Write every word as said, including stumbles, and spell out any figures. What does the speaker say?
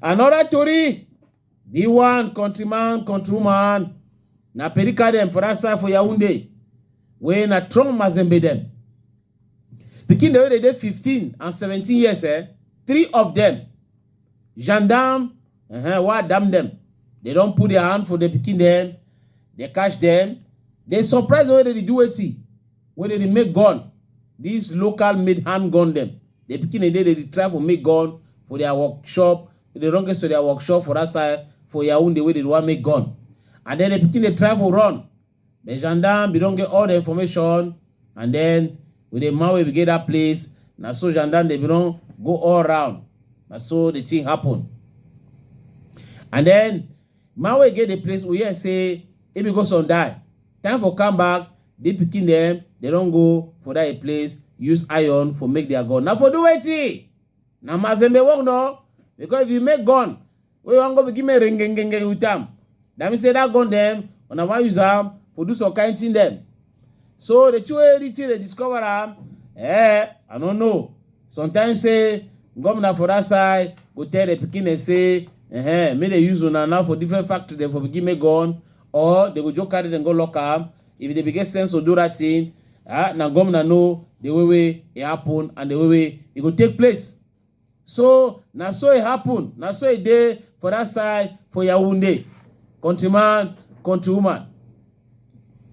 Another tori, the one countryman, countrywoman, na Perika dem for that side for Yaoundé, wey na Trump Mazembe dem. Pikin dem wey dey dey fifteen and seventeen years, eh, three of dem, gendarme, uh-huh, wey damn dem, they don put their hand for the pikin dem, they catch dem, they surprise dem wey dey dey do wetin, wey dey dey make gun, this local made hand gun dem. The pikin dem dey dey try for make gun for their workshop, they don get to their workshop for that side for Yaoundé wey dey wan make gun, and then the pikin dey try for run. The gendarme bin don get all the information, and then with the man wey bin get that place, na so gendarme dey bin don go all round. Na so the thing happen. And then man wey get the place, we hear say he bin go some die. Time for come back, the pikin dem, they don go for that place, use iron for make their gun. Na for do wetin? Na Mazembe work, no? Because if you make gun, wey you wan go begin make ringinginging with am, that mean say that gun dem, una wan use am for do some kind thing dem. So the thing wey the thing dey discover am, eh, I no know. Sometimes say governor for that side go tell the pikin dem say, eh, make they use una now for different factory dem for begin make gun, or they go just carry dem go lock am. If they begin sense to do that thing, ah, na governor know the way wey e happen and the way wey e go take place. So na so e happen, na so e dey for that side for Yaoundé. Countryman, countrywoman,